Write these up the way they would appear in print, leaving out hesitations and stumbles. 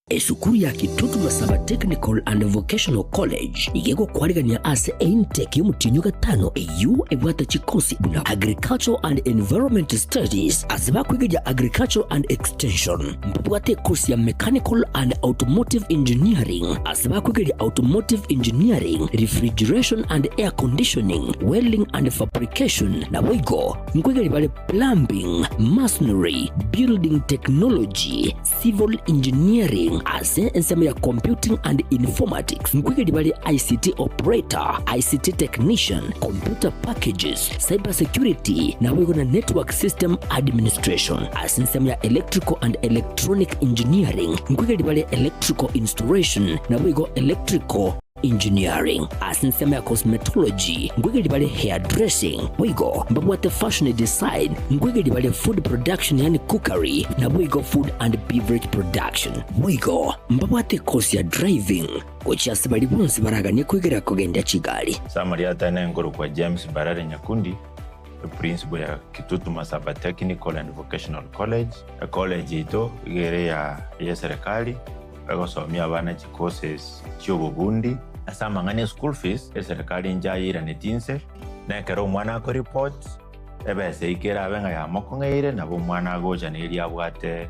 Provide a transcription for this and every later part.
Esukuru ya Kitutu Masaba Technical and Vocational College nigo egokwarigania ase eintake y'omotienyi o gatano eyio ebwate chikosi buna Agricultural and Environment Studies ase bakwegeria Agricultural and Extension. Mbabwate ekosi ya Mechanical and Automotive Engineering ase bakwegeria Automotive Engineering, Refrigeration and Air Conditioning, Welding and Fabrication naboigo nkwegeria bare Plumbing, Masonry, Building Technology, Civil Engineering ase ensemo ya Computing and Informatics nkoigeria bare ICT Operator, ICT Technician, Computer Packages, Cyber Security naboigo na Network System Administration. Ase ensemo ya Electrical and Electronic Engineering nkoigeria bare Electrical Installation naboigo Electrical Engineering. Ase ensemo ya Cosmetology nkoigeria bare Hair Dressing, boigo mbabwate Fashion Design, nkoigeria bare Food Production yaani Cookery, naboigo Food and Beverage Production. Boigo mbabwate ekosi ya Driving gochia ase baria bonsi baraganie koigerera kogendia chigari. Ase amarieta ane nkorokwa James Mbarare Nyakundi, eprinciple ya Kitutu Masaba Technical and Vocational College. Ecollege yaito iga ere ya eserekari. Egosomia abana chicourses chi'obobundi. Ase amang'ana e school fees, eserekari inche ayeiraneti inse, na ekero omwana ako report, ebesa eyio kerabe ng'a yamokong'eire, nabo omwana agocha na eria abwate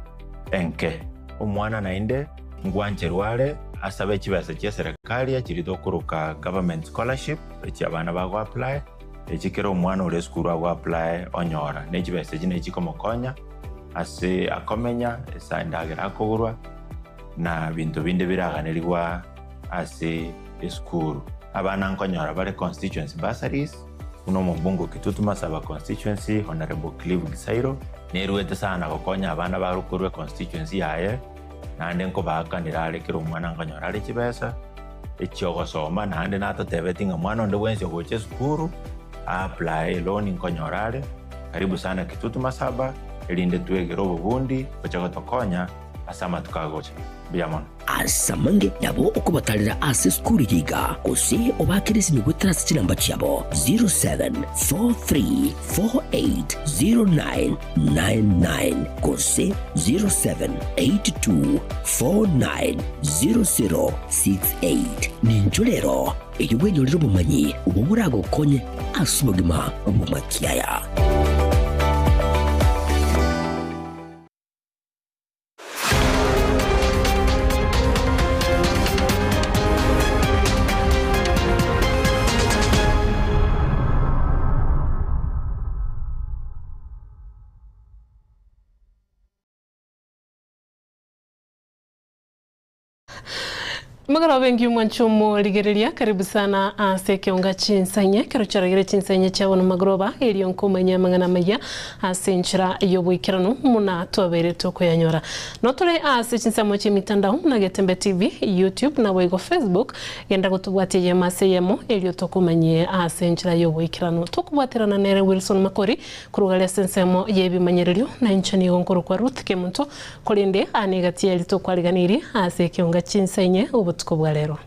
enke. Omwana naende ngwancherwa are asabe chibesa chia eserekari echiria tokoroka government scholarship, echi abana bago apply, echi kera omwana ore esukuru ago apply onyora, ne chibesa echi nachi chikomokonya. Ase akomenya, ase endagera akogorwa, na binto binde biraganerigwa ase esukuru. Abana nkonyora bare constituency bursaries, buna omobunge o Kitutu Masaba constituency Honourable Clive Gisairo, neruete sana gokonya abana bare korwa econstituency yaye, naende nkobaakanera are kera omwana nkonyora are chibesa echiogosoma, naende natotebeti ng'a mwana onde bwensi ogocha esukuru a apply eloan nkonyora are. Karibu sana Kitutu Masaba, erinde twegere obobundi gocha gotokonya ase amatuko agocha. Mbuya mono. Ase amange nabo okobatarera ase esukuru eye iga, gose obaakere esimi goetera ase chinamba chiabo 0743480999 gose 0782490068. Ninchwo rero Erio bwenyorere obomanyi obwo boragokonye ase obogima bw'amakiaya. Mogoroba engiya omwanche omorigereria, karibu sana ase ekeonga chinsanye, ekero chiaragire chinsanye chia bono magoroba, erio nkomanya amang'ana amaya ase enchera y'oboikeranu muna twabeire tokoyanyora. Notore ase chinsemo chi'emitandao buna Getembe TV, YouTube naboigo Facebook, genda gotobwatia eyemo ase eyemo erio tokomanyie ase enchera y'oboikeranu. Tokobwaterana nere Wilson Makori korwa gare ase ensemo y'ebimanyererio, na inche nigo nkorokwa Ruth Kemunto, Korende aa negati ya rituko kwariganirie ase ekeonga chinsa inye obotuko bwa rero.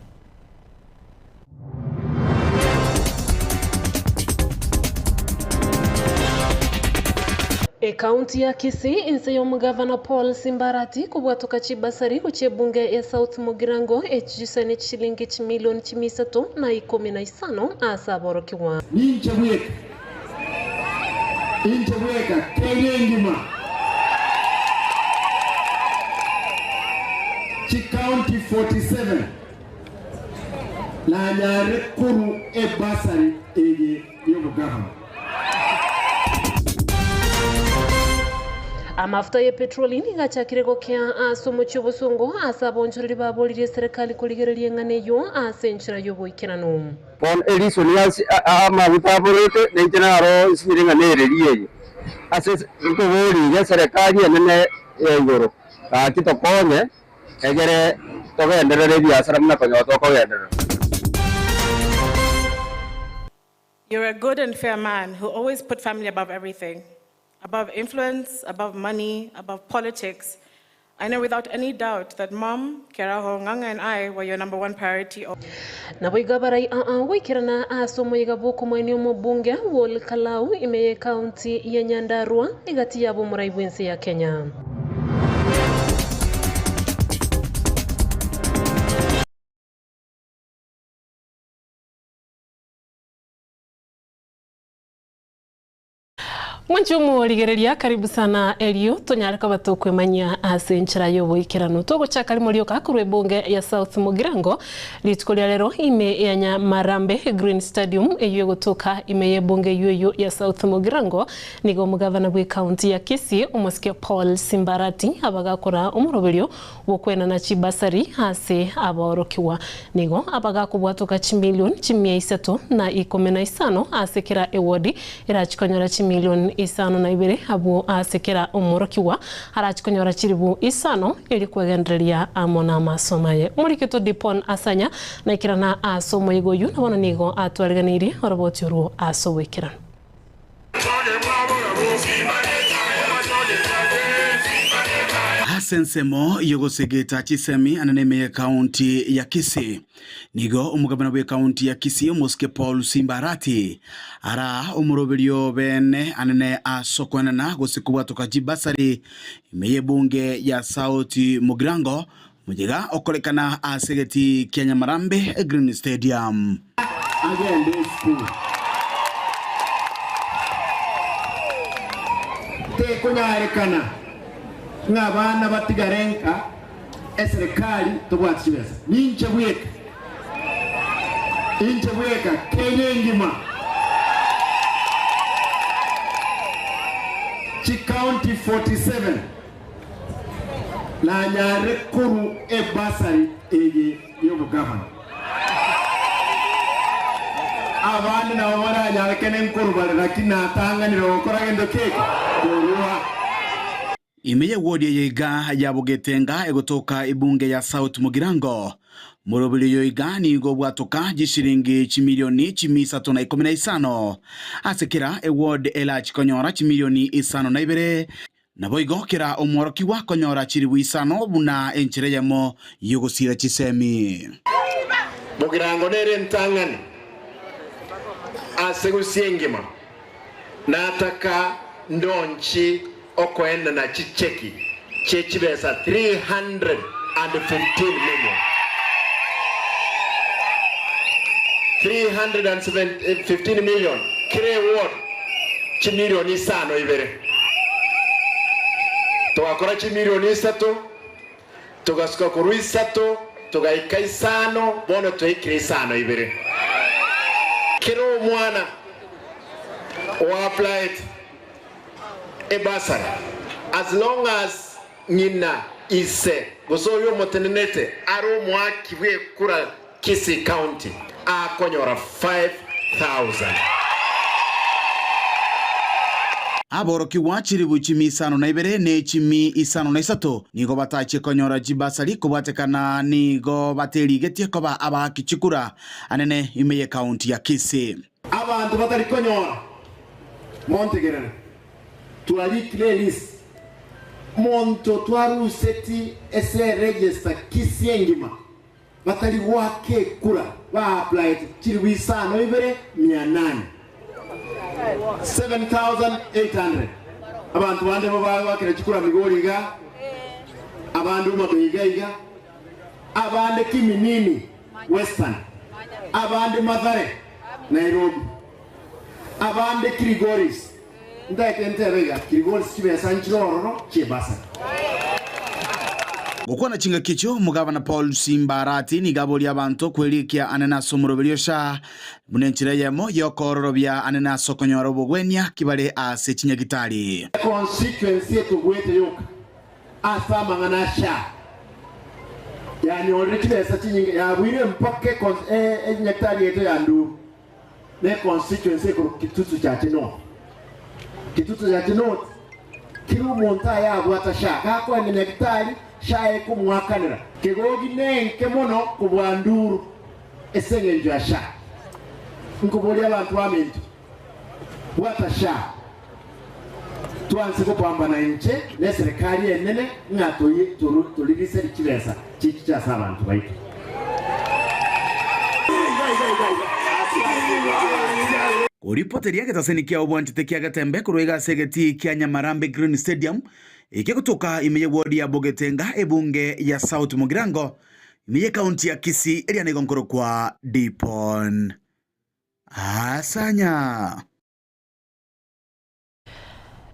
Ekaunti ya Kisii inse y'omogavana Paul Simbarati kobwatoka chibasari gochia ebunge ya South Mugirango echiisane chishilingi chimilioni chimia isato na ikomi na isano ase aborokigwa. Ninche bweka, Inche bweka, Kenya engima, chicounty 47 nanyare korwa ebursary eye y'obogavana. Amafuta ye petroli nigo achakire gokea ase omochie obosongo ase abonchoreri baboririe eserekari korigereria eng'ana eyio ase enchera y'oboikeranu. Bono eriso riansi amaguta aborete, na inche naro nsinyire ng'a nereri eye. Ase nkoboria iga eserekari enene ya igoro, gaki tokonye, egere togenderere ebiasara buna konyora tokogenderera. You're a good and fair man who always put family above everything, above influence, above money, above politics. I know without any doubt that mom, Keraho, Ng'ang'a and I were your number one priority. Naboigo abarai aa goikerana ase omoyega bw'okomoenia omobunge bw'Ol Kalau ime y'Ekaunti ya Nyandarua egati yabo omorai bw'ense ya Kenya. Mwanche omorigereria, karibu sana erio tonyare koba tokwemanyia ase enchera y'oboikeranu. Togochaka rimo rioka korwa ebunge ya South Mugirango rituko ria rero ime ya Nyamarambe Green Stadium eyio egotoka ime y'ebunge eyio eyio ya South Mugirango. Nigo omogavana bw'ecounty ya Kisii omosike Paul Simbarati abagakora omoroberio bw'okwenana chibasari ase abaorokigwa. Nigo abagakobwatoka chimilion chimia isato na ikomi na isano ase kera ewodi erachie konyora chimilion isano na ibere abwo ase kera omworokigwa arachie konyora chilibu isano erio kwegendereria amo namasomo aye. Omorikito Dipon Asanya naikerana ase omoyega oyio na bono nigo atwariganeirie oroboti orwo ase oboikeranu. Ase ensemo y'ogosegeta chisemi anene ime y'Ekaunti ya Kisii, nigo omogabana bw'Ekaunti ya Kisii omosike Paul Simba Arati araa omoroberio bene anene ase okoenana gose kobwatoka chibasari ime y'ebunge ya South Mugirango moyega okorekana ase egetii kia Nyamarambe Green Stadium. Agende esukuru. Tekonyarekana ng'a abana batigare nka eserekari tobwati chibesa. Ninche bweka, inche bweka Kenya engima, chicounty 47 nanyarire korwa ebursary eye y'obogavana. Abande nabo baranyarekane nkorwa bare, naki natang'anire gokora gento ki eke? Korua. Ime y'ewodi eye iga ya Bogetenga egotoka ebunge ya South Mugirango, moroberi oyo iga nigo obwatoka chishiringi chimilioni chimia isato na ikomi na isano ase kera eward erachi konyora chimilioni isano na ibere Naboigo kera omworokigwa akonyora chilifu isano buna enchera eyemo y'ogosiira chisemi. Bogirango nere entang'ani ase gusii engima, nataka ndonchi okoenana chicheki chie chibesa 315 million. 315 million kera eward chimilioni isano ibere. Togakora chimilioni isato, togasuka korwa isato, togaika isano, bono twaikire isano ibere. Kera omwana oapplaete ebursary, as long as ng'ina, ise, gose oyo omotenenete are omoaki bw'ekura Kisii County akonyora 5,000. Aborokigwa chilifu chimi isano na ibere ne chimi isano na isato nigo batachie konyora chibasari kobwatekana nigo baterigetie koba abaaki chikura anene ime y'ekaunti ya Kisii. Abanto batari konyora montegerere, twarikire elist, monto twaruseti ase eregister Kisii engima. Batari goaka ekura ba-applied chilifu isano ibere mia nane, 7,800. Abanto bande bo bagoakera chikura Migori iga, abande Homa Bay iga iga, abande Kiminini Western, abande Mathare Nairobi, abande Kilgoris. Ntaete ntebe iga, Kilgoris chibesa nchire ororo chi'ebasari. Gokwana chingaki echio, omogabana Paul Simbarati nigo aboria abanto kwerikia anene ase omoroberio sha buna enchera eyemo y'okoororobia anene ase okonyora obogwenia ki bare ase chinyagitari. Econstituency etobwete yoka ase amang'ana a sha yanyorire chibesa chinyinge yabuire mpaka enyagitari yaito ya Nduru. Ne constituency ekorokwa Kitutu Chache North. Kitutu Chache North kera omonto aye abwata sha gakoenda nyagitari sha ekomoakanera. Kegogi nenke mono kobua nduru ase eng'encho ya sha. Nkoboria abanto baminto, bwata sha twanse gopambana inche ne eserekari enene ng'a toririseri chibesa chichiche ase abanto baito. Koripoteria egetaseni kia obwanchete kia Getembe korwa iga ase egetii kia Nyamarambe Green Stadium ekegotoka ime ye ward ya Bogetenga ebunge ya South Mugirango ime ye county ya Kisii eria nigo nkorokwa Dipon Asanya.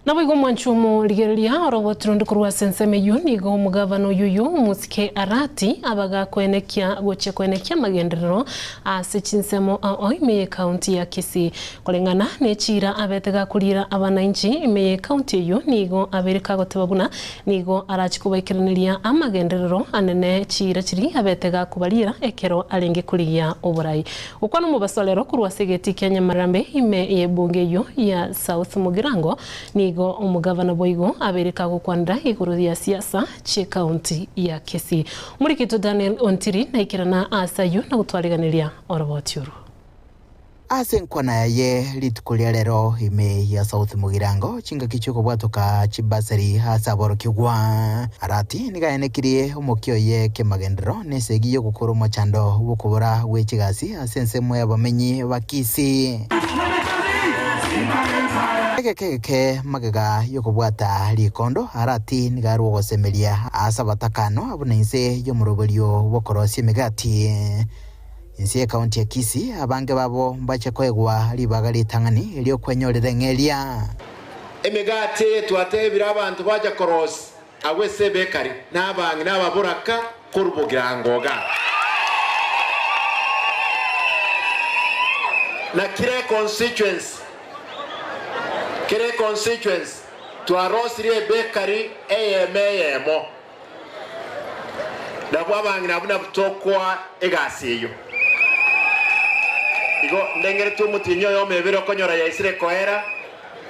Naboigo omwanchi omorigereria oroboti ronde korwa ase ensemo eyio nigo omogavana oyio omosike Arati abagakoenekia gochia koenekia amagenderero ase chinsemo ao ime y'ecounty ya Kisii. Koreng'ana nechiira abete gakoriera abanainchi ime y'ecounty eyio nigo abeire kagoteba buna nigo arache kobaikeraneria amagenderero anene chiira chiria abete gakobariera ekero arenge korigia oborai. Gokwana omobaso rero korwa ase egetii kia Nyamarambe ime y'ebunge eyio ya South Mugirango, nigo omogavana boigo abeire kagokwanera igoro ya siasa chi'ecounty ya Kisii. Omorikito Daniel Ontiri naikerana ase ayio na gotwariganeria oroboti orwo. Ase enkwana yaye rituko ria rero ime ya South Mugirango chingaki chi'okobwatoka chibasari ase aborokigwa. Arati nigo aenekirie omokia oye kemagenderero nesegi y'ogokora omochando bw'okobora gwe chigasi ase ensemo y'abamenyi ba Kisii. Egeka egeke magega y'okobwata rikondo, Arati nigo arwe ogosemeria ase abatakano abwo na inse y'omoroberio bw'okorosia emegati. Inse y'ekaunti ya Kisii, abange babo mbache koegwa ribaga ritang'ani ri'okwenyorera eng'eria. Emegati eye twatebire abanto bacha korosia agwo ase ebekari, na abang'ina ababoraka korwa bogirango iga. Na kera econstituency, kera econstituency twarosirie ebekari eyemo eyemo. Nabwo abang'ina abwo nabwo tokoa egasi eyio. Igo ndengeretie omotienyi oyomo ebere okonyora yaisire koera,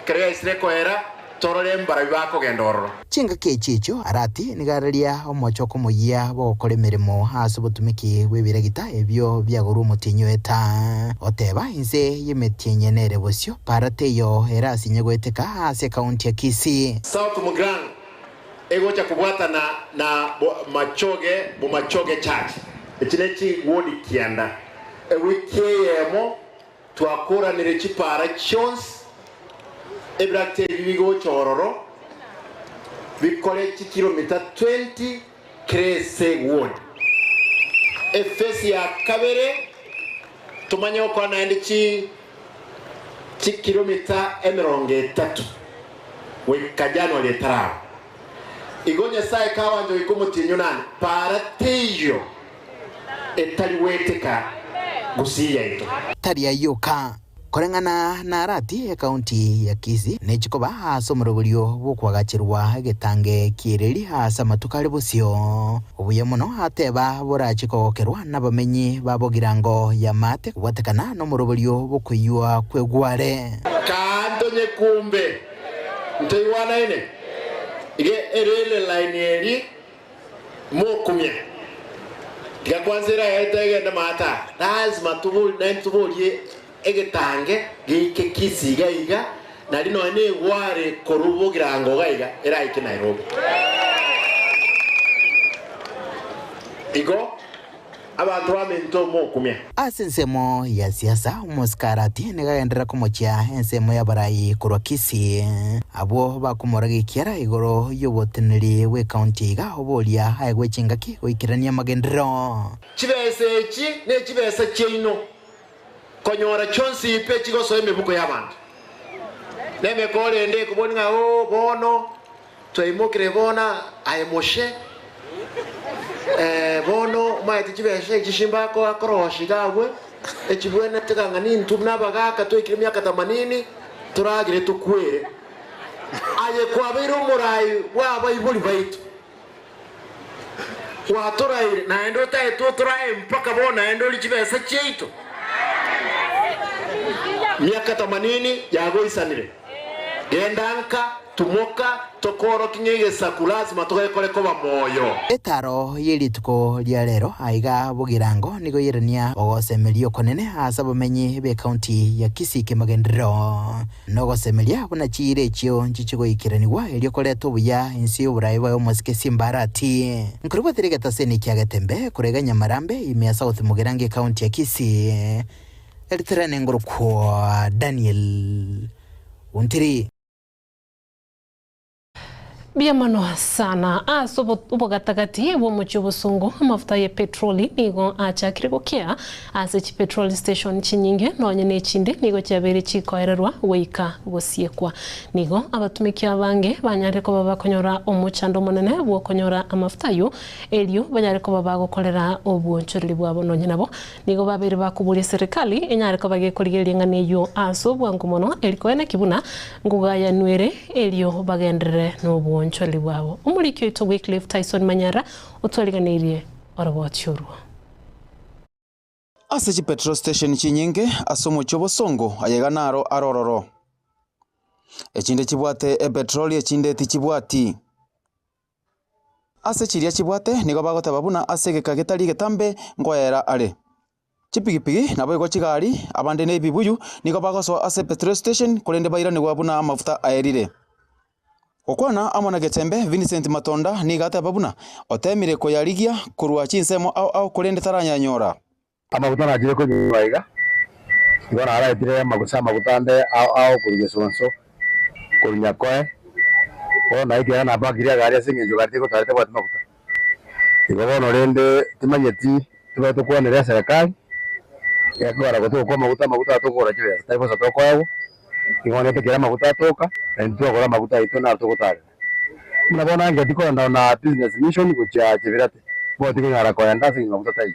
ekero yaisire koera, torore mbarabwo bakogenda ororo. Chingaki echi echio Arati nigo araria omochoko omoyia bw'ogokora emeremo ase obotumiki bw'ebiragita ebio biagorwa omotienyi o Eta. Oteba, Inse y'emetienyi ene ere bosio, para teiyo erasinye goeteka ase ekaunti ya Kisii. South Mugirango egocha kobwatana na Bomachoge Bomachoge Church. Echi ne chigwodi kianda. Ewiki eyemo twakoranire chipara chionsi, ebirakita ebi bigocha ororo bikore chikilomita 20 kera ase ewodi. Efesi ya kabere tomanye gokora naende chi chikilomita 30 goika January etaraba. Igo Nyasae kawancha goika omotienyi onane, para teiyo etari goeteka gusii yaito. Tari ayio oka. Koreng'ana na Arati, ekaunti ya Kisii nechi koba ase omoroberio bw'okoagacherwa egetange ki'ereri ase amatuko are bosio. Obuya mono ateba borache kogokerwa nabamenyi ba Bogirango ya Maate kobwatekana nomoroberio bw'okoiywa kw'egware. Kaanto nyekumbe ntoigwanaine, iga erele line eri mokumia. Tiga kwanza eraete egende maate aa, lazima tobori naende toborie egetange geike Kisii iga iga, nari nonya na egware korwa Bogirango iga iga eraike Nairobi. Igo Abanto baminto mokumia. Ase ensemo ya siasa, omosikarati nigo agenderera komochia ensemo y'abarai korwa Kisii, abwo bakomora gekiara igoro y'oboteneneri bw'ecounty iga oboria aegwe chingaki goikerania amagenderero. Chibesa echi nechibesa chiaino, konyora chionsi pi echigosoa emebuko y'abanto. Nemekoro ende ekobori ng'a oo bono Twaimokire bono aye Moshe, ee, bono omanyete chibesa echi chimbakoa korosia iga agwo, echibwenerete kang'a nintwe buna abagaaka twaikire emiaka themanini, toragere tokwere. Aye kwabeire omorai bw'abaibori baito, gwatoraire, naende otaete otorae mpaka bono naende orie chibesa chiaito. Miaka themanini yagoisanire, genda nka. Tumoka, tokoorokia ng'a egesaku lasima togekore koba moyo. Etaro ye rituko ria rero aiga Bogirango nigo yerania ogosemeria okonene ase abamenyi b'ecounty ya Kisii kemagenderero nogosemeria buna chiira echio nchichigoikeranigwa erio koreta obuya inse y'oboraai bwaye omosike Simba Arati. Nkorobotire egetaseni kia Getembe korwa iga Nyamarambe ime ya South Mugirango ecounty ya Kisii. Eritere nengorokwa Daniel Ontiri. Mbuya mono sana. Ase obogatagati bw'omochie obosongo, amafuta ye petroli nigo achakire gokea ase chipetroli station chinyinge nonye nechinde nigo chiabeire chikoererwa goika gosiekwa. Nigo abatumiki abange banyarire koba bakonyora omochando omonene bw'okonyora amafuta ayio erio banyare koba bagokorera obwonchoreri bwabo nonye nabo Nigo babeire bakoboria serikali enyare koba gekorigereria eng'ana eyio ase obwango mono, eri koeneki buna ngogayanwa ere, erio bagenderere nobwoonchoreri bwabo. Omoriki oito Wycliffe Tyson Manyara otwariganeirie oroboti orwo. Ase chipetrol station chinyinge ase omochie obosongo ayaiga naro are ororo. Echinde chibwate epetroli echinde tichibwati. Ase chiria chibwate nigo bagoteba buna ase egeka getari egetambe nkoera are. Chipigipigi naboigo chigari, abande na ebibuyu, nigo bagosoa ase petrol station korende bairanigwa buna amafuta aerire. Gokwana amo na Getembe, Vincent Matonda nigo ateba buna otemire koyarigia korwa chinsemo ao ao korende tarayanyora. Amaguta nachire konywa iga, igo naraetire amagusa amaguta ande ao ao korwa gesonso, korwa nyakoe, bono naikire iga napakirie egari ase eng'encho egari tegotara tebwati maguta. Igo bono rende timanyeti tobe tokwanere eserekari, ekogera gotogokwa amaguta amaguta aya tokogora chibesa tari bosa tokoegwa, igo onye tekeri amaguta atoka, naintwe twagora amaguta aito naro togotarera. Buna bono angeti kogenda na business mission gochia chibirate, bono tikonyara koenda ase eng'encho maguta taiyo.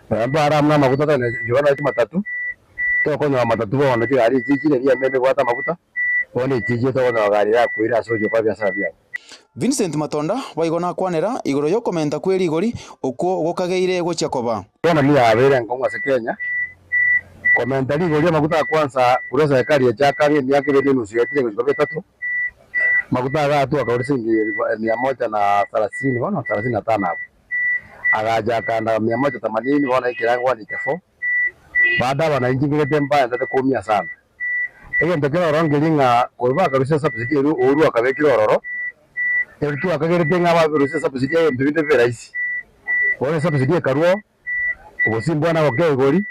Nonya mpare amo namaguta tari na chinchera nonya chimatatu, tokonyora matatu bono chigari echi chire rieme ebwate amaguta, bono echi chire tokonyora gari erakoire ase ogochia gokora ebiasara biabo. Vincent Matonda boigo nakwanera igoro y'okomenta kwe rigori okwo gokageire gochia koba. Bono nigo yabeire enkong'u ase Kenya komenta rigori amaguta a kwansa korwa eserekari echaka ang'e emiaka ebere na enusu yaetire gochia koba etato, amaguta aya agatwaka korwa siringi mia moja na thelathini bono thelathini na tano abwo. Agacha akanda mia moja themanini, bono ekerango 184. Baada abananchi mbegete mbaendete koumia sana. Egento kere ororo nkeri ng'a korwa bakarusia esubsidy eria Uhuru akabekire ororo, eri twakagerete ng'a barusia esubsidy ebinto binde bibe rahisi. Bono esubsidy ekarwa oo, obosimbwa nagokea igori,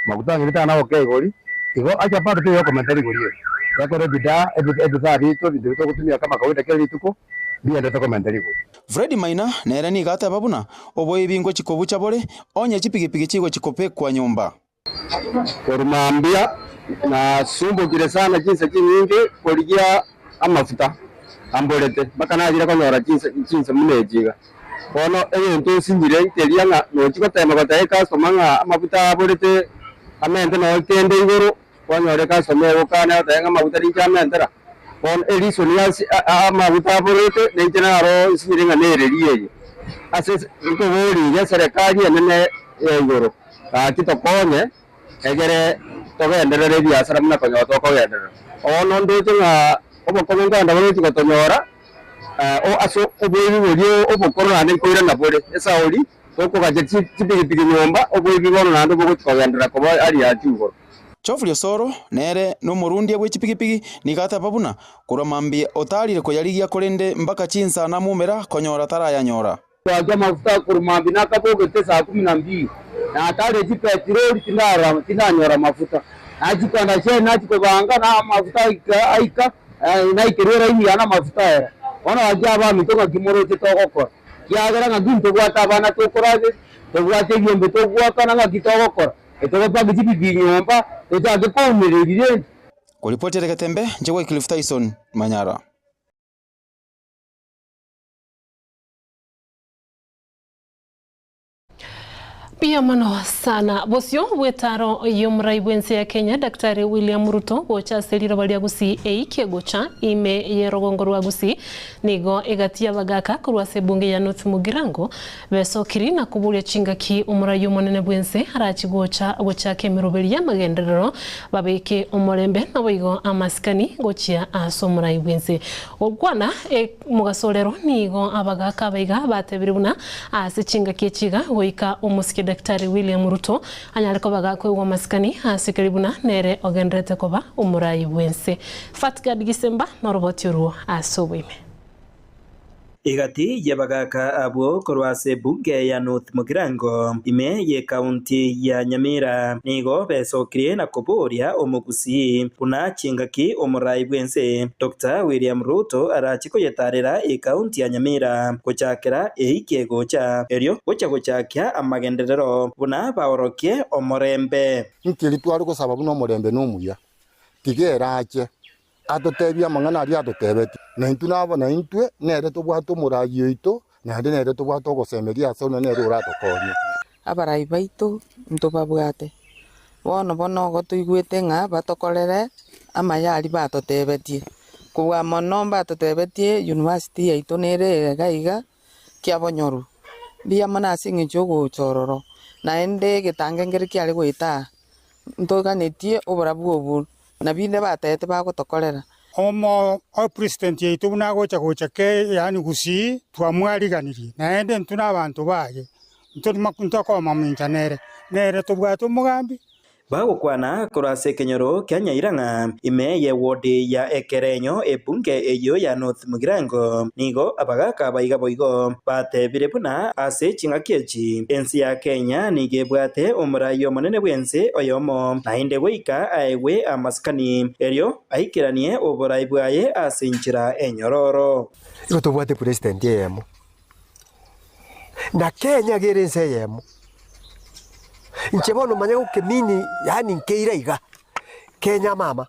maguta ang'e ritang'ani nagokea igori, igo acha bado teiyo okomenta rigori eri. Ekero ebidaa ebidhaa biaito ebinto ebi togotumia kama kawaida kera rituko, mbiendete komenta rigori. Fred Maina nere nigo ateba buna oboibi ngochi kobucha bore onye chipigipigi chigochi kobekwa nyomba. Korwa mambia nasumbokire sana chinsa chinyinge korigia amafuta amborete, mpaka nachire konyora chinsa chinsa buna echi iga. Bono egento nsinyire nkeria ng'a nochi gotema gotebia ecustomer ng'a amafuta aborete amente nonye kende igoro, kwanyora ecustomer egokana egoteba ng'a amafuta ninche amentera. Bono ereason ase amaguta aborete nainche naro nsinyire ng'a nereri eye. Ase nkoboria iga eserekari enene ya igoro, gaki tokonye egere togenderere ebiasara buna konyora tokogenderera. Bono ndoche ng'a obokong'u nkogenda bore gochia gotonyora ase oboibi boria obokoro naende nkoirana bore. Esauri tokogacha chipigipigi nyomba, oboibi bono naende bogochia kogenderera koba aria aachwo igoro. Geoffrey Osoro, nere nomorundia bwe chipigipigi, nigo ateba buna korwa mambia otarire koyarigia korende mpaka chinsa namumera konyora tarayanyora. Twachwa amafuta korwa mambia nakabogete saa kumi na mbili, natarire chipetiroli tindarora tindanyora mafuta, nachikanda shell nachia kobanga na amafuta aika aika naikerwa eraini yane amafuta aera. Bono gaki abaminto ng'aki moroche togokora? Kiagera ng'aki ntobwate abana tokorageria, tobwate ebiombe togoakana ng'aki togokora? Etogopanga chibibiri nyomba, tochake koumereria rende. Koripoti ere Getembe, inche Wycliffe Tyson, Manyara. Mbuya mono sana. Bosio bw'etaro y'omorai bw'ense ya Kenya Daktari William Ruto gocha ase riroba ria Gusii eikie gocha ime y'erogongo rwa Gusii nigo egati y'abagaka korwa ase ebunge ya North Mugirango Besokiri na koboria chingaki omorai omonene bw'ense arachi gocha gochaka emeroberi y'amagenderero, babeke omorembe naboigo amasikani gochia ase omorai bw'ense. Gokwana mogaso rero nigo abagaaka abaiga batebire buna ase chingaki echi iga goika omosike Daktari William Ruto anyare koba gakoegwa amasikani ase keri buna nere ogendererete koba omorai bw'ense. Fatgard Gisemba noroboti orwo ase oboime. Egati y'abagaaka abwo korwa ase ebunge ya North Mugirango, ime y'ekaunti ya Nyamira, nigo besokirie na koboria omogusii buna chingaki omorai bw'ense Doctor William Ruto arache koyetarera ekaunti ya Nyamira gochakera eiki egocha, erio gocha gochakia amagenderero buna baorokie omorembe. Nkeri tware gosaba buna omorembe nomuya, tiga erache Atotebie amang'ana aria atotebetie, na intwe nabo naintwe nere tobwate omoraai oito, naende nere tobwate ogosemeria ase one nere oratokonye. Abarai baito ntobabwate. Bono bono igo toigwete ng'a batokorere amaya aria batotebetie. Kobua mono mbatotebetie university yaito nere iga iga kiabonyoru. Mbuya mono ase eng'encho yogocha ororo, naende egetange nkere kiare goeta aa, ntoganetie oborabu obwo Na binde bataete bagotokorera. Omo o president yaito buna agocha gocha ke yaani Gusii twamwariganirie naende intwe na abanto baye ntori ntokomomincha nere, nere tobwate omogambi. Bagokwana korwa ase ekenyoro kia Nyairang'a, ime y'ewodi ya Ekerenyo ebunge eyio ya North Mugirango, nigo abagaka abaiga boigo batebire buna ase ching'aki echi ense ya Kenya nigo ebwate omorai omonene bw'ense oyomo, naende goika aegwe amasikani, erio aikeranie oborai bwaye ase enchera enyororo. Igo tobwate president eyemo, na Kenya iga ere ense eyemo. Inche bono manya gokemini yaani nkeira iga, Kenya mama.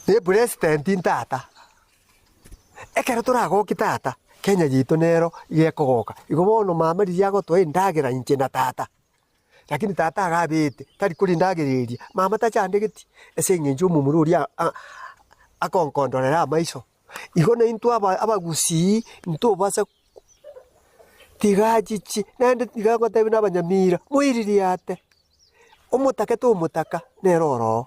Ne president ntata, ekero toragokie tata, Kenya yaito nero iga ekogoka. Igo bono mama riria agotoa endagera inche na tata, lakini tata iga abete, tari koria endagera eria, mama tachandegeti, ase eng'encho omomura oria akonkondorera amaiso. Igo naintwe aba abagusii, ntobasa tiga achiche, naende tiga ngotebi na abanyamira, moiririate. Omotake tomotaka nere oroo.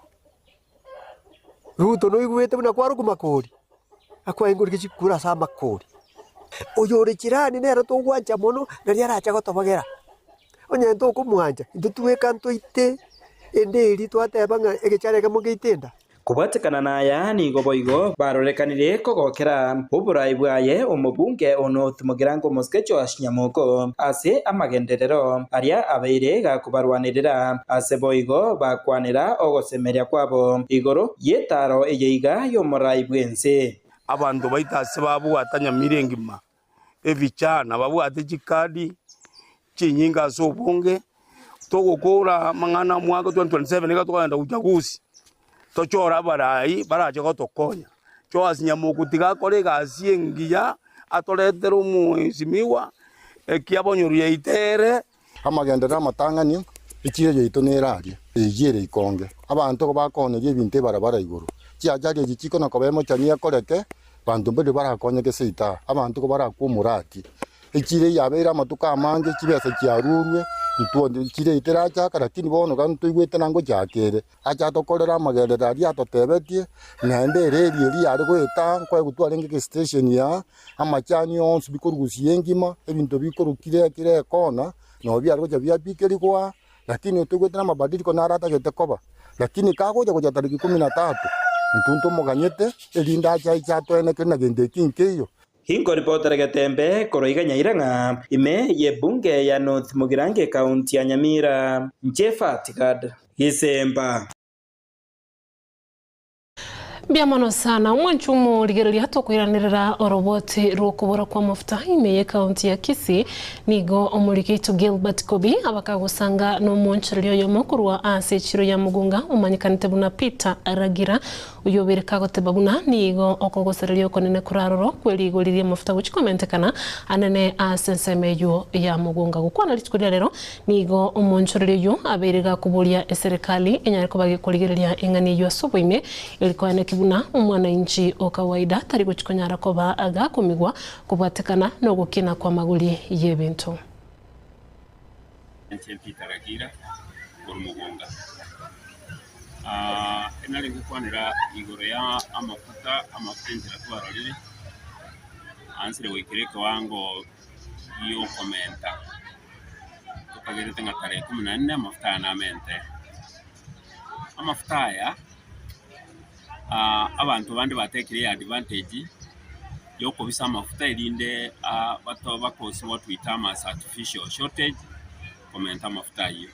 Ruto noigwete buna kwarokwa makori, akwaingorire chikura ase amakori. Oyo ore jirani nere togwancha mono, nari arache gotobogera. Onye ntokomwancha, intwe tweka ntoite ende eria twateba ng'a egechara ekemo ngeite enda. Kobwatekana naya nigo boigo barorekanire kogokera oborai bwaye omobunge o North Mugirango Omosike Joash Nyamoko ase amagenderero aria abeire gakobarwanerera ase boigo bakwanera ogosemeria kwabo igoro y'etaro eye iga y'omorai bw'ense. Abanto baito ase babwata nyamira engima, ebichana babwate chikadi chinyinge ase obonge, togokora amang'ana omwaka 2027 nigo tokogenda uchaguzi, tochore abarai barache gotokonya. Joash Nyamoku tiga akore egasi engiya, atoretere omwesimigwa, ekiabonyoru yaito ere. Amagenderero amatang'ani, Echiiro yaito nere aria, eyio ere ikonge. Abanto igo bakooneria ebinto ebarabara igoro. Chiajari echi chikona koba emochani ekoreke, banto mbaria barakonyeke seita, abanto igo barakwe omorati. Echiiro eyio yabeire amatuko amange, chibesa chiarurwe, intwo echiiro eyio terachaka lakini bono iga ntoigwete na ngochaka ere. Ache atokorere amagenderero aria atotebetie, naende ereri eria yare goeta nkoegwa twarenge estation ya amachani onsi bikorugusia engima, ebinto bikorwa kire kire ekona, nabo biare gocha biabikerigwa, lakini toigwete na amabadiliko naro atagete koba. Lakini kagocha gocha tariki kumi na tatu, intwe ntomoganyete, erinde ache aiche atoenekere na gento eki nkeiyo. Inkoripotera getembe korwa iga Nyairang'a, ime y'ebunge ya North Mugirango ekaunti ya Nyamira. Inche Fatigad Gisemba. Mbuya mono sana omwancho omorigereria tokoiranerera oroboti rw'okobora kw'amafuta ime y'ekaunti ya Kisii nigo omoriki oito Gilbert Kobi abakagosanga n'omoonchoreria oyomo korwa ase echiro ya Mugunga omanyekanete buna Peter Ragira Oyio obeire kagoteba buna nigo okogosereria okonene koraroro kwe rigori ri'amafuta gochia komentekana anene ase ensemo eyio ya mogonga. Gokwana rituko ria rero nigo omoonchoreria oyio abeire gakoboria eserekali enyare koba gekorigereria eng'ana eyio ase oboime eri koeneki buna omwanainchi o kawaida tari gochia konyara koba gakomigwa kobwatekana nogokina kw'amagori y'ebinto. Inche Peter Ragira korwa Mogonga. Nare ngokwanera igoro ya amafuta, amafuta enchera twarorire, aansire goikera ekewango giokomenta, tokagerete ng'a tarehe kumi na nne amafuta aya namente. Amafuta aya, abanto bande batekire advantage. Yokobisa amafuta erinde bato bakose what we term as artificial shortage komenta amafuta ayio.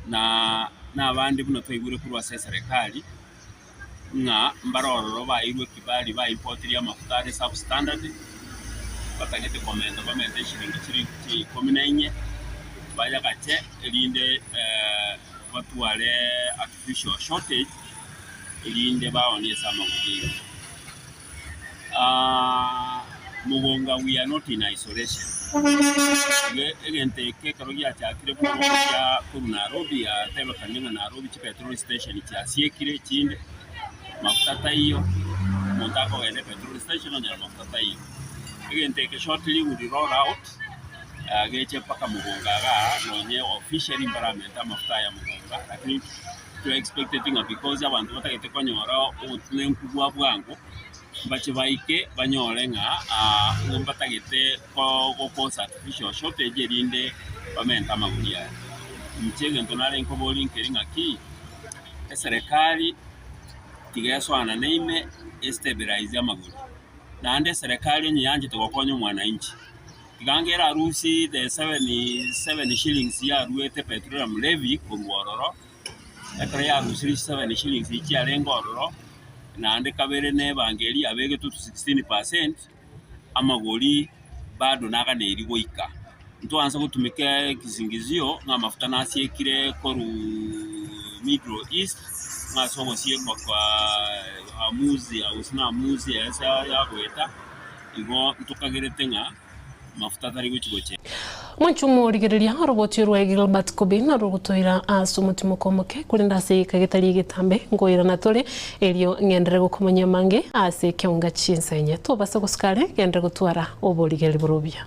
Na nabande buna twaigure korwa ase eserekari ng'a mbare ororo bairwe kibali ba importirie amafuta are substandard, batagete komenta bamente eshiringi chiri ikomi na inye, bayagache erinde batware artificial shortage erinde baonie ase amagori igoro. Mogonga we are not in isolation. Igo egento eke ekero giachakire buna bono kia korwa Nairobi yatebekanire ng'a Nairobi chipetrol station chiasiekire echinde, mafuta taiyo, omonto akogenda epetrol station onyora mafuta taiyo. Egento eke shortly will roll out geche mpaka Mogonga igaa nonye officially mbaramente amafuta aya Mogonga lakini to expected ng'a because abanto batagete konyora obotenenku bwa bwango, mbache baike banyore ng'a nigo mbatagete gokosa artificial shortage erinde bamente amagori aya. Inche egento nare nkoboria nkeri ng'aki, eserekari tiga esoanane ime estabilize amagori, naende eserekari onye yanchete gokonya omwananchi, tiga ange erarusie the 77 shillings yaruete petroleum levy korwa ororo. Ekero yarusirie chisebeni shillings echi chiarenge ororo, naende kabere na ebango eria yabegetwe to 16%, amagori bado naganeiri goika. Ntwansa gotumeka ekisingizio ng'a amafuta nasiekire korwa Middle East, ng'a ase ogosiekwa kwa Hormuz gose na Hormuz ase yagoeta, igo ntokagerete ng'a. Mafuta tari gochia gochia. Mwanche omorigereria oroboti rwa Gilbert Kobin rogotoira ase omotimoko omoke, korende ase egeka getari egetambe nkoirana tore, erio ng'enderere gokomanyia amange ase ekeonga chinsa enye. Tobasa gosuka are, genderera gotwara oborigereria bore obuya.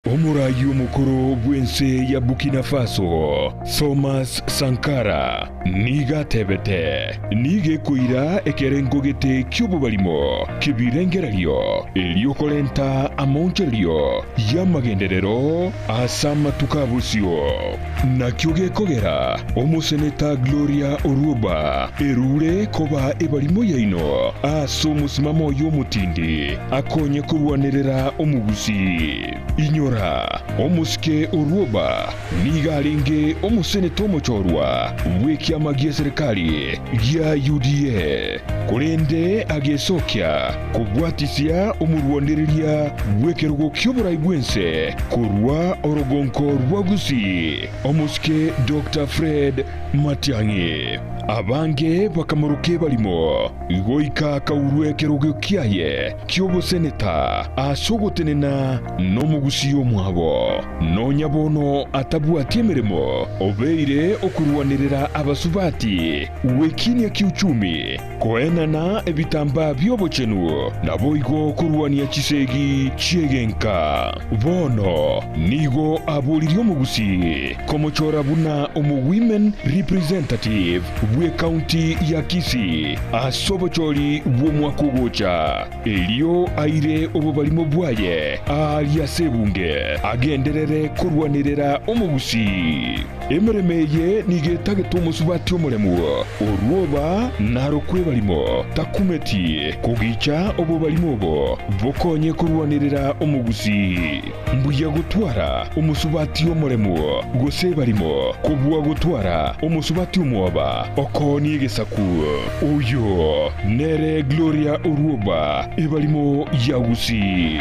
Omoraai omokoro bw'ense ya Burkina Faso, Thomas Sankara, nigo atebete, Nigo ekoira ekerengo gete ki'obobarimo ki'ebirengererio, erio korenta amaonchorerio y'amagenderero ase amatuko a bosio. Nakio gekogera omoseneta Gloria Orwoba erure koba ebarimo yaino ase omosimamo oye omotindi akonye korwanerera omogusii. Inyora, omosike Orwoba nigo arenge omoseneta omochorwa bw'ekiama gi'eserekari gia UDA, korende agesokia kobwatisia omorwanereria bw'ekerogo ki'oborai bw'ense korwa orogonko rwa Gusii, omosike Doctor Fred Matiang'i. Abange bakamoroka ebarimo goika akaurwa ekerogo kiaye ki'oboseneta ase ogotenena nomogusii omwabo. Nonya bono atabwati emeremo, obeire okorwanerera abasubati gwekinia kiuchumi, Koenana ebitambaa bi'obochenu, naboigo korwania chisegi chi'egenka. Bono nigo aboririe omogusii komochora buna omo-women representative bw'ecounty ya Kisii ase obochori bw'omwaka ogocha, erio aire obobarimo bwaye aaria ase ebunge agenderere korwanerera omogusii. Emeremo eye nigo etagete omosubati omoremu, orwoba narokwe ebarimo, takumeti kogicha obobarimo obo bokonye korwanerera omogusii. Mbuya gotwara omosubati omoremu gose ebarimo kobua gotwara omosubati omwoba okoonia egesaku. Oyo nere Gloria Orwoba, ebarimo ya Gusii.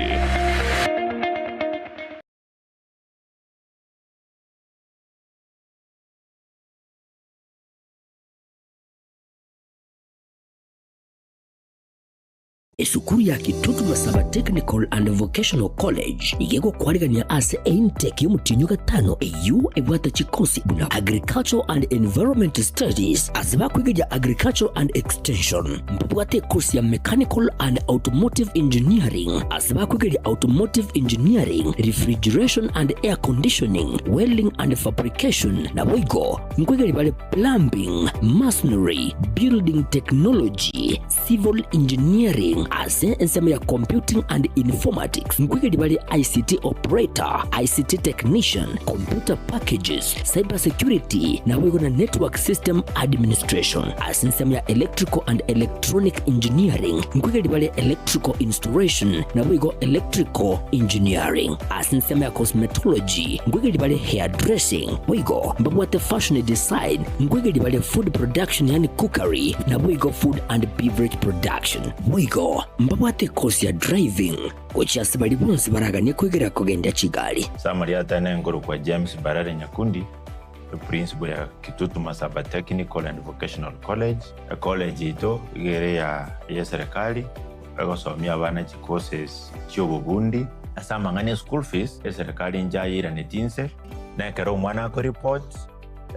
Esukuru ya Kitutu Masaba Technical and Vocational College iga egokwarigania ase eintake y'omotienyi o gatano eyio ebwate chikosi buna Agricultural and Environment Studies ase bakwegeria Agricultural and Extension. Mbabwate ekosi ya Mechanical and Automotive Engineering ase bakwegeria Automotive Engineering, Refrigeration and Air Conditioning, Welding and Fabrication naboigo nkwegeria bare Plumbing, Masonry, Building Technology, Civil Engineering ase ensemo ya Computing and Informatics nkoigeria bare ICT Operator, ICT Technician, Computer Packages, Cyber Security naboigo na Network System Administration. Ase ensemo ya Electrical and Electronic Engineering nkoigeria bare Electrical Installation naboigo Electrical Engineering. Ase ensemo ya Cosmetology nkoigeria bare Hairdressing boigo mbabwate Fashion Design nkoigeria bare Food Production yaani Cookery naboigo Food and Beverage Production. Boigo mbabwate ekosi ya Driving gochia ase baria bonsi baraganie koigerera kogendia chigari. Summary Atene nkorokwa James Barare Nyakundi, eprinciple ya Kitutu Masaba Technical and Vocational College. Ecollege yaito iga ere ya eserikali, egosomia abana chicourses chiobobundi. Ase amang'ana e school fees, eserikali inche ayeiraneti inse, na ekero omwana akoreport,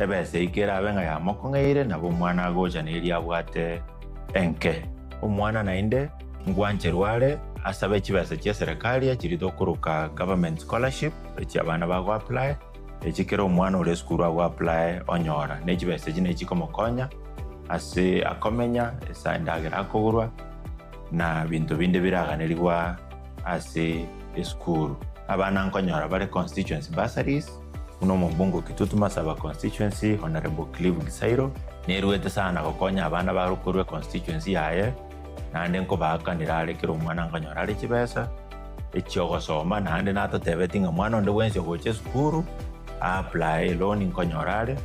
ebesa eyio kerabe ng'a yamokong'eire, nabo omwana agocha na eria abwate enke. Omwana naende ngwancherwa are asabe chibesa chia eserikali echiria tokoroka government scholarship, echi abana bagoapply, echi kera omwana ore esukuru agoapply onyora, ne chibesa echi nechikomokonya ase akomenya, ase endagera akogorwa, na binto binde biraganerigwa ase esukuru. Abana nkonyora bare constituency bursaries, buna omobunge o Kitutu Masaba constituency Honourable Clive Gisairo, nerwete sana gokonya abana bare korwa econstituency yaye, naende nkobaakanera are kera omwana nkonyora are chibesa echiogosoma, naende natotebeti ng'a mwana onde bwensi ogocha esukuru a-apply eloan nkonyora are.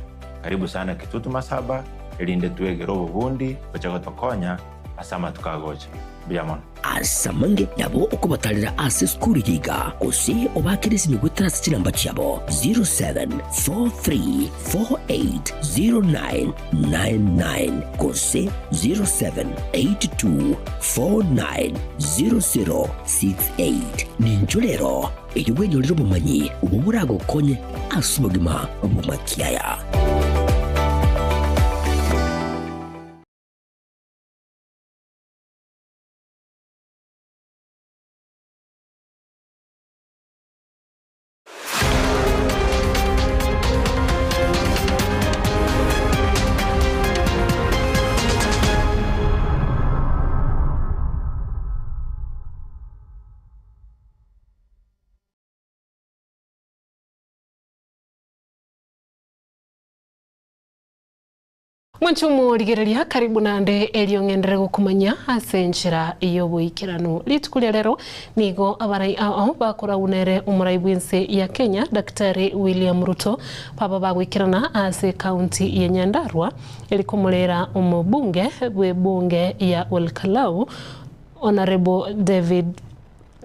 Karibu sana Kitutu Masaba, erinde twegere obobundi gocha gotokonya ase amatuko agocha. Mbuya mono. Ase amange nabo okobatarera ase esukuru eye iga, gose obaakere esimi goetera ase chinamba chiabo 0743480999 gose 0782490068. Ninchwo rero erio bwenyorere obomanyi obwo boragokonye ase obogima bw'amakiaya. Mwanche omorigereria, karibu naende erio ng'enderere gokomanyia ase enchera y'oboikeranu. Rituko ria rero nigo abarai ao bakoragwa nere omorai bw'ense ya Kenya Daktari William Ruto baba bagoikerana ase ekaunti ya Nyandarua eri komorera omobunge bw'ebunge ya Olkalau Honourable David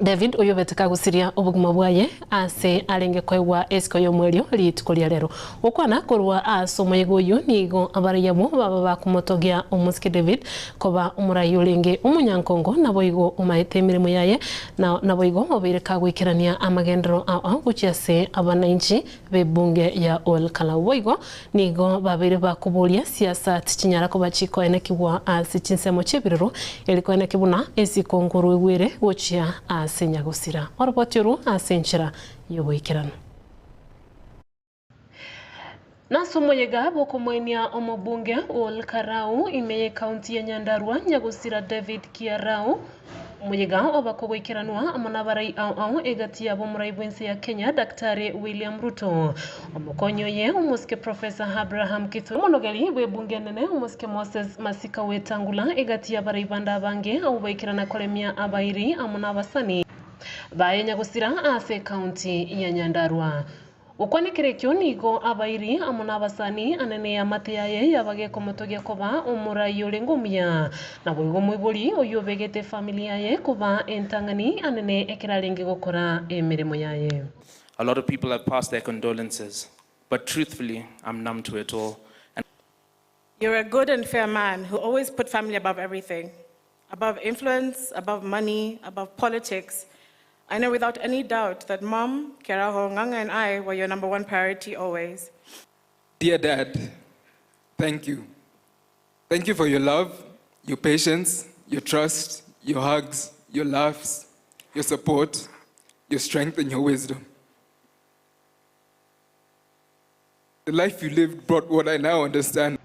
David oyobete kagosiria obogima bwaye aase arenge koegwa esiko y'omoerio rituko ria rero. Gokwana korwa ase omoyega oyio nigo abarai abwo baba bakomotogia omosike David koba omorai orenge omonyankongo naboigo omaete emeremo yaye na naboigo obeire kagoikerania amagenderero ao ao gochia ase abanainchi b'ebunge ya Ol Kalou. Boigo nigo babeire bakoboria siasa tichinyara koba chikoenekigwa ase chinsemo chi'ebirero, eri koeneki buna esiko nkoru egwere gochia ase nyagosira. Oroboti orwo ase enchera y'oboikeranu. Nase omoyega bw'okomoenia omobunge Ol Karau ime y'ecounty ya Nyandarua nyagosira David Kiarau, Omoyega obakogoikeranwa amo nabarai ao ao egati yabo omorai bw'ense ya Kenya Daktari William Ruto, omokonyi oye omosike Professor Abraham Kithure, omonogeri bw'ebunge enene omosike Moses Masika Wetangula egati y'abarai bande abange abwo baikerana koremia abairi amo nabasani baye nyagosira ase ecounty ya Nyandarua. Gokwanekera ekio nigo abairi amo nabasani anene y'amate yaye yabagekomotogia koba omorai orenge omuya, naboigo omoibori oyio obegete efamiri yaye koba entang'ani anene ekero arenge gokora emeremo yaye. A lot of people have passed their condolences, but truthfully, I'm numb to it all. And You're a good and fair man who always put family above everything. above influence, above money, above politics. I know without any doubt that Mom, Keraho, Nganga, and I were your number one priority always. Dear Dad, thank you. Thank you for your love, your patience, your trust, your hugs, your laughs, your support, your strength, and your wisdom. The life you lived brought what I now understand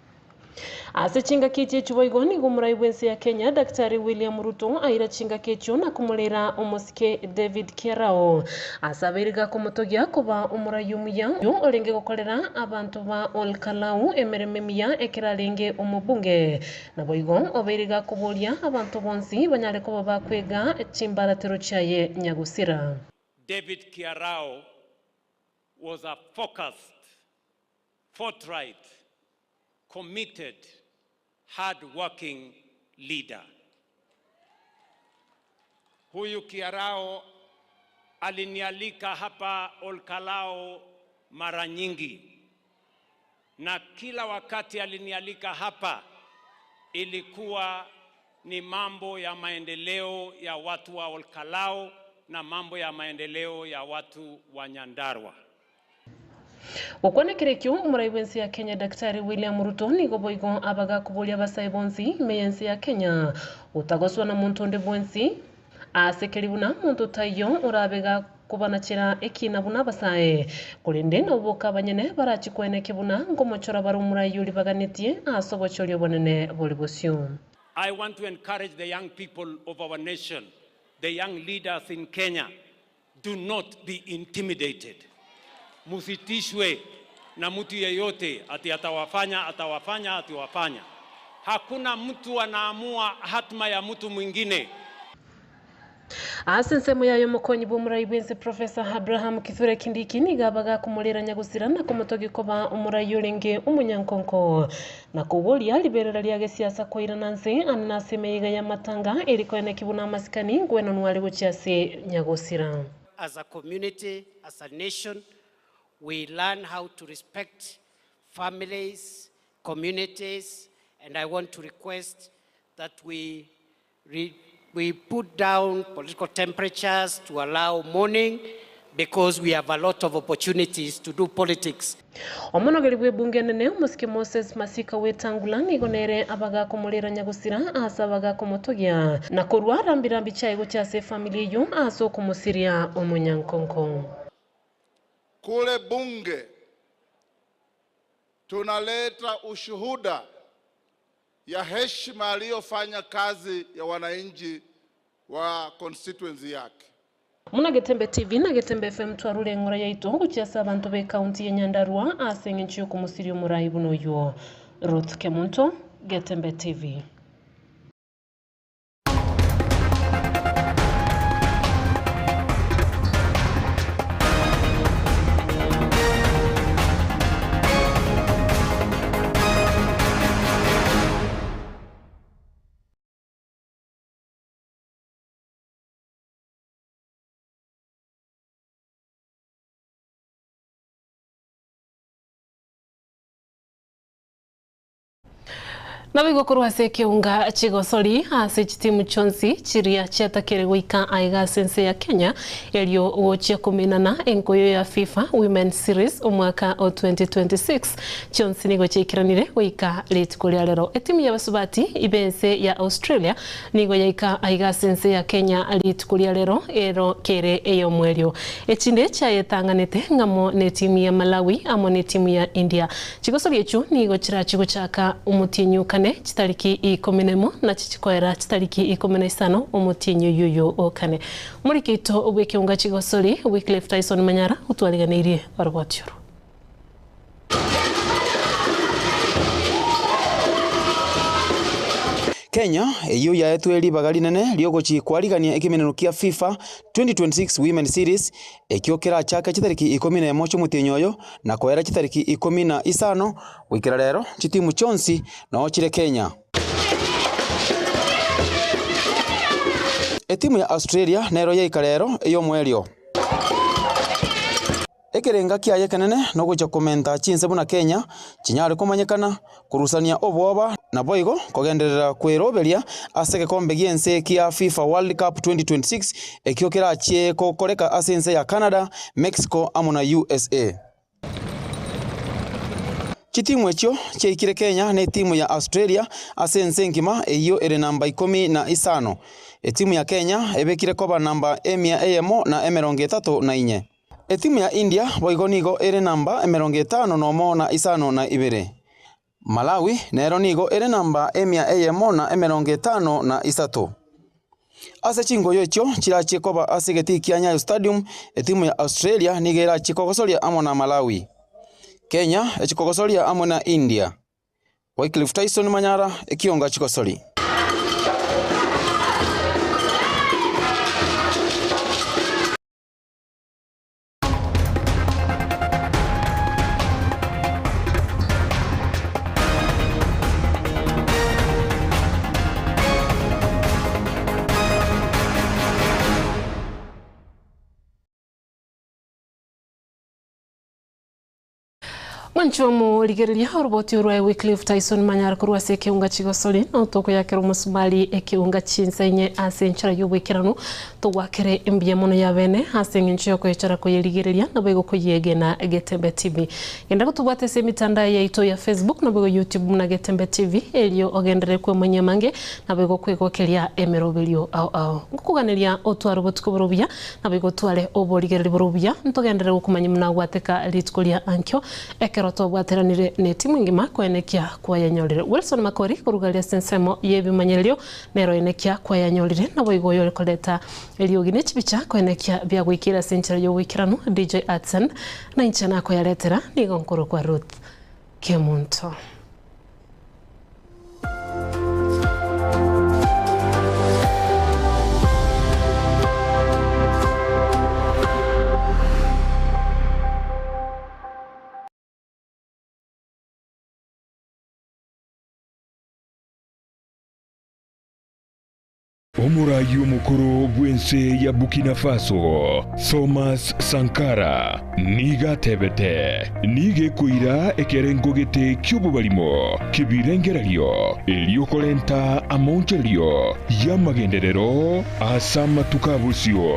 Ase chingaki echi echio boigo nigo omorai bw'ense ya Kenya Daktari William Ruto aira chingaki echio na komorera omosike David Kiarao ase abeire gakomotogia koba omorai omuya oyio orenge gokorera abanto ba Ol Kalou emeremo emiya ekero arenge omobunge. Naboigo obeire gakoboria abanto bonsi banyare koba bakwega chimbaratero chiaye nyagusira. David Kiarao was a focused, forthright, committed, hard-working leader. Huyu Kiarao alinialika hapa Olkalao mara nyingi, na kila wakati alinialika hapa ilikuwa ni mambo ya maendeleo ya watu wa Olkalao na mambo ya maendeleo ya watu wa Nyandarua. Gokwana ekero ekio, omorai bw'ense ya Kenya Daktari William Ruto nigo boigo abagakoboria abasae bonsi ime y'ense ya Kenya gotagoswa na monto onde bwensi ase keri buna monto taiyo orabe gakobanachera ekina buna abasae korende nabo boka abanyene barachikweneke buna nkomochora bare omorai oria baganetie ase obochori obonene bore bosio. I want to encourage the young people of our nation, the young leaders in Kenya, do not be intimidated. Musitishwe na mtu yeyote ati atawafanya atawafanya atiwafanya. Hakuna mtu anaamua hatma ya mtu mwingine. Ase ensemo yaye omokonyi bw'omorai bw'ense Professor Abraham Kithure Kindiki nigo abaga akomorera nyagusira na komotogia koba omorai orenge omonyankonko na koboria riberera ria gesiasa koirana nse ande nase emeiga y'amatanga eri koeneki buna amasikani ngwenanwa are gochia ase nyagusira. As a community, as a nation, we learn how to respect families, communities, and I want to request that we, re, we put down political temperatures to allow mourning because we have a lot of opportunities to do politics. Omonogeri bw'ebunge enene omosike Moses Masika Wetangula nigo nere abagakomorera nyagusira ase abagakomotogia na korwa rambirambi chiaye gochia ase efamiri eyio ase okomosiria omonyankonko. Kule bunge tunaleta ushuhuda ya heshima aliyofanya kazi ya wananchi wa constituency yake. Muna Getembe TV na Getembe FM twarure eng'ora yaito gochia ase abanto be county ya Nyandarua ase eng'encho y'okomosiria omorai buna oyio. Ruth Kemunto, Getembe TV. Naboigo korwa ase ekeunga chigosori ase chitimu chionsi chiria chiatakire goika aiga ase ense ya Kenya erio gochia kominana enkoyo ya FIFA Women's Series omwaka o 2026 chionsi nigo chiaikeranire goika rituko ria rero. Etimu ya basubati ibe ense ya Australia nigo yaika aiga ase ense ya Kenya rituko ria rero ero kere eyomwerio. Echinde chiayetang'anete ng'amo netimu ya Malawi amo netimu ya India. Chigosori echio nigo chirachi gochaka omotienyi o kane chitariki ikomi nemo nachi chikoera chitariki ikomi na isano omotienyi oyio o kane. Omoriki oito bw'ekeunga chigosori Wycliffe Tyson Manyara otwariganeirie oroboti oro. Kenya eyio yaetwe ribaga rinene riogochi kwarigania ekemeneno kia FIFA 2026 Women Series ekio kerachake chitariki ikomi na emo chiomotienyi oyo na koera chitariki ikomi na isano goikera rero chitimu chionsi noo chire Kenya. Etimu ya Australia nero yaika rero eyomoerio. Ekerenga kiaye ekenene nogochia komenta chinse buna Kenya chinyare komanyekana, korusania obwoba naboigo kogenderera kweroberia ase egekombe gi'ense kia FIFA World Cup 2026 ekio kerachie gokoreka ase ense ya Canada, Mexico amo na usa. Chitimu echio chiaikire Kenya netimu ya Australia ase ense engima eyio ere namba ikomi na isano. Etimu ya Kenya ebekire koba namba emia eyemo na emerongo etato na inye. Etimu ya India boigo nigo ere namba emerongo etano nomo na isano na ibere. Malawi nero nigo ere namba emia eyemo na emerongo etano na isato. Ase chingoyo echio chirachie koba ase egetii kia Nyayo Stadium, etimu ya Australia nigo erachie kogosoria amo na Malawi. Kenya echie kogosoria amo na India. Wycliffe Tyson Manyara, ekionga chigosori. Mwanchwa omorigereria oroboti orwaye Wycliffe Tyson Manyara korwa ase ekeunga chigosori no tokoyakera omosumari ekeunga chinsa inye ase enchera y'oboikeranu togwakere mbuya mono ya bene ase eng'encho yokoyechara koyerigereria nabo igo koyegena Getembe TV. Genda gotobwate ase emitandao yaito ya Facebook nabo igo YouTube buna Getembe TV erio ogenderere kwemanyia amange nabo igo kwegokeria emeroberio ao ao. Ngokoganeria otware obotuko bore obuya nabo igo otware oborigereri bore obuya ntogenderere gokomanya buna gwateka rituko ria ankio ekero twabwateranire na etimu engima koenekia kwayanyorire. Wilson Makori korugaria ase ensemo ya ebimanyererio nero enekia kwayanyorire nabo igo oyo ore eriogi na echibicha koenekia biagoikera ase enchera ya oboikeranu DJ Atson na inche nakoyaretera nigo nkoro kwa Ruth Kemunto. Omorai omokoro bw'ense ya Burkina Faso, Thomas Sankara, nigo atebete, Nigo ekoira ekerengo gete ki'obobarimo ki'ebirengererio, erio korenta amaonchorerio y'amagenderero ase amatuko a bosio.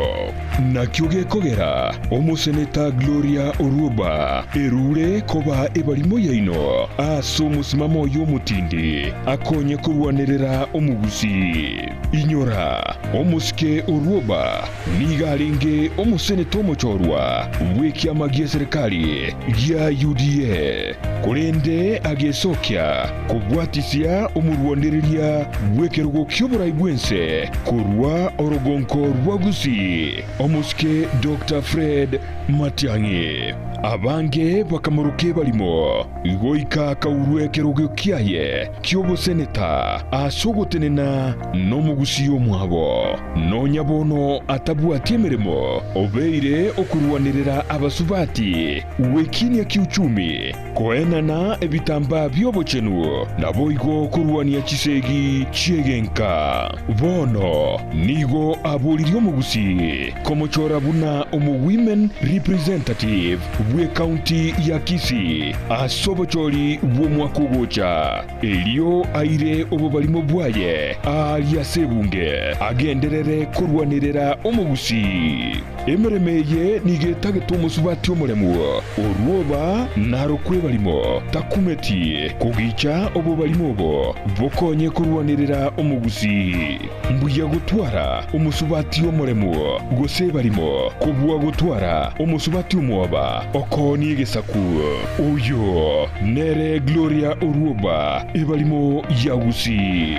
Nakio gekogera omoseneta Gloria Orwoba erure koba ebarimo yaino ase omosimamo oye omotindi akonye korwanerera omogusii. Inyora, omosike Orwoba nigo arenge omoseneta omochorwa bw'ekiama gi'eserekari gia UDA, korende agesokia kobwatisia omorwanereria bw'ekerogo ki'oborai bw'ense korwa orogonko rwa Gusii, omosike Doctor Fred Matiang'i. Abange bakamoroka ebarimo goika akaurwa ekerogo kiaye ki'oboseneta ase ogotenena nomogusii omwabo. Nonya bono atabwati emeremo, obeire okorwanerera abasubati gwekinia kiuchumi, koenana ebitambaa bi'obochenu, naboigo korwania chisegi chi'egenka. Bono nigo aboririe omogusii komochora buna omo-women representative bw'ecounty ya Kisii ase obochori bw'omwaka ogocha, erio aire obobarimo bwaye aaria ase ebunge, agenderere korwanerera omogusii. Emeremo eye nigo etagete omosubati omoremu, orwoba narokwe ebarimo, takumeti kogicha obobarimo obo bokonye korwanerera omogusii. Mbuya gotwara omosubati omoremu gose ebarimo, kobua gotwara omosubati omwoba okoonie egesaku. Oyo nere Gloria Orwoba, ebarimo ya Gusii.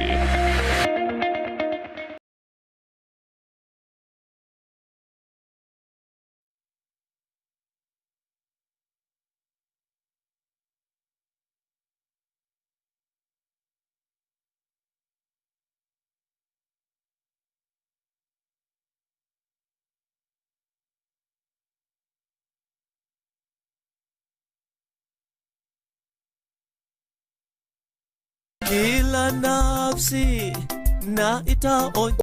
Kila nafsi na itaonja.